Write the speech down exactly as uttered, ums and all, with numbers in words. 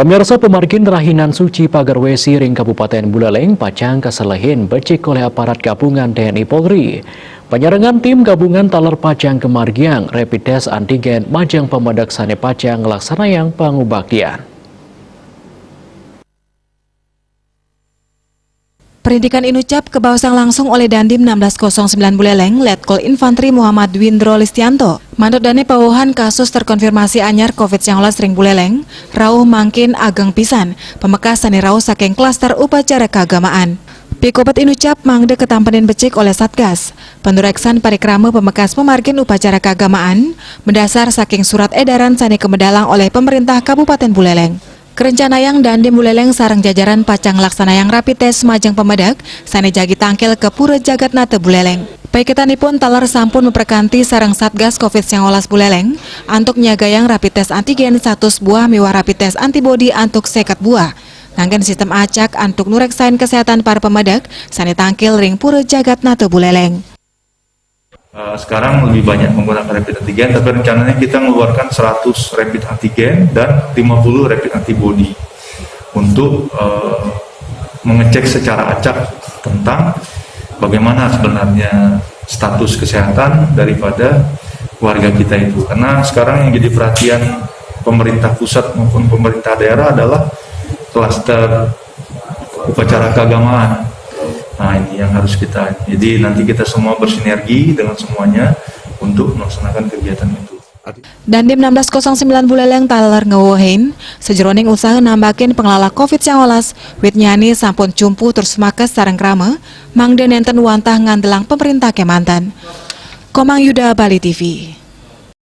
Pemirsa, pemargin rahinan suci pagar wesi ring Kabupaten Buleleng pacang kaselehin becik olih aparat gabungan T N I Polri. Panyarengan tim gabungan taler pacang kamargiang rapid test antigen majeng pamedek sane pacang nglaksanayang pangubaktian. Perindikan inucap kabaosang langsung oleh Dandim enam belas kosong sembilan Buleleng, Letkol Infantri Muhammad Windro Listianto. Manut dane pauhan kasus terkonfirmasi anyar covid sembilan belas ring Buleleng, rauh mangkin ageng pisan, pamekas sane rauh saking klaster upacara keagamaan. Pikobet inucap mangda katampenin becik oleh Satgas. Panureksan parikrama pamekas pamargin upacara keagamaan, madasar saking surat edaran sane kamedalang oleh pemerintah Kabupaten Buleleng. Karencanayang Dandim Buleleng sareng jajaran pacang nglaksanayang rapid test majeng pamedek sane jagi tangkil ka Pura Jagatnata Buleleng. Paiketanipun taler sampun maprekanti sareng Satgas covid sembilan belas Buleleng antuk nyagayang rapid test antigen satus buah miwah rapid test antibodi antuk seket buah. Nganggen sistem acak antuk nureksain kesehatan para pamedek sane tangkil ring Pura Jagatnata Buleleng. Eh, sekarang lebih banyak menggunakan rapid antigen, tapi rencananya kita mengeluarkan seratus rapid antigen dan lima puluh rapid antibody untuk, eh, mengecek secara acak tentang bagaimana sebenarnya status kesehatan daripada warga kita itu. Karena sekarang yang jadi perhatian pemerintah pusat maupun pemerintah daerah adalah klaster upacara keagamaan. Nah, ini yang harus kita, jadi nanti kita semua bersinergi dengan semuanya untuk melaksanakan kegiatan itu. Dandim enam belas kosong sembilan Buleleng taler ngewehin, sajeroning usaha nambakin pengelala covid sembilan belas, wit nyane sampun cumpu tur sumakes sareng krama, mangda nenten wantah ngandelang pemerintah kemanten. Komang Yuda, Bali T V.